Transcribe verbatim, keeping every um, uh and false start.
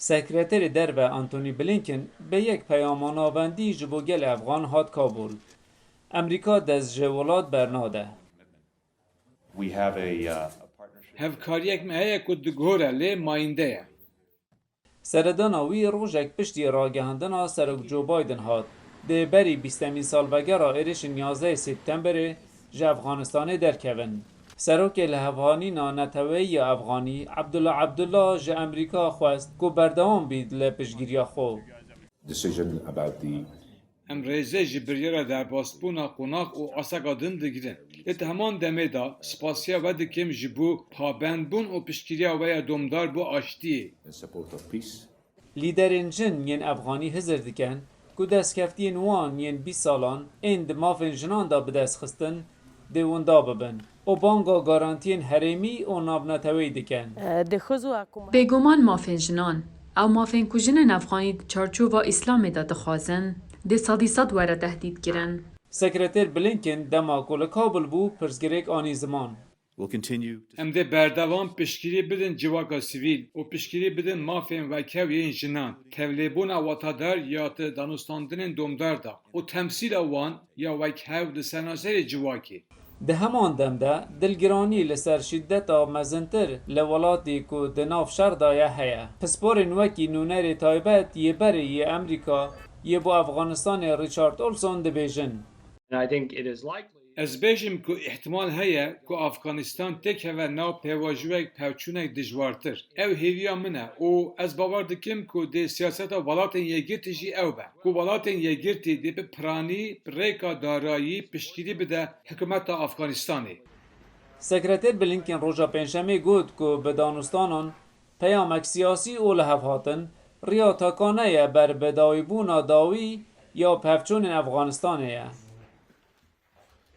Sekreterê Derve Antony Blinken bi yek peyama navendî ji bo gelê Efxan hat Kabûl. Emrîka dest ji welat bernade. We have a, uh, a partnership. Hevkariyek me heye ku digore lê mayînde ye. Seredana wî rojek piştî ragihandina Serok Joe Biden hat. Dê berî bîstemîn salvegera êrişên yazdehê Septemberê ji Efxanistanê derkevin. Serokê Lihevhanîna Neteweyî ya Efxanî Abdullah Abdullah ji Amerîka xwest ku berdewam bît li piştgiriya xwe. Decision about the Em rêzê ji biryara derbasbûna qonax û aseka din digirin. Lê di heman demê de spasiya we dikim ji bo pabendbûn û piştgiriya we ya domdar bo aştiyê. In support of peace. Lîderên jin yên Efxanî hizir dikin ku destkeftiyên wan yên bîst salan ên di mafên jinan de bi dest xistin dê winda bibin û banga garantiyên herêmî û navneteweyî dikin. Bêguman mafên jinan, ew mafên ku jinên Efxanî di çarçova Îslamê de dixwazin, dê sedî sed were tehdîdkirin. Sekreter Blinken dema ku li Kabul bû pirsgirêk anî ziman. We'll continue to Em dê berdewam piştgirî bidin civaka sivîl û piştgirî bidin mafên wekhev yên jinan, tevlêbûna watadar ya di danûstandinên domdar de û temsîla wan ya wekhev di seranserê civakê. Di heman dem de dilgiranî li ser şîdeta mezintir li welatî ku di nav şer de ye heye. Pisporên wekî nûnerê taybet yê berê yê Amerîka yê bo Efxanistanê Richard Olson dibêjin. And I think it is likely Ez bêjim ku îhtimal heye ku Afganistan têkeve nav pêvajoyek pevçûnek dijwartir. Ew hêviya min e û ez bawer dikim ku dê siyaseta Welatên Yekgirtî jî ew be, ku Welatên Yekgirtî dê bi piranî, bi rêka darayî piştgirî bide hikûmeta Afganistanê. Sekreter Blinken roja Pêncşemê got ku bi danûstanan peyamek siyasî û lihevhatin riya takane ye ber bi dawîbûna dawî ya pevçûnên Efxanistanê ye.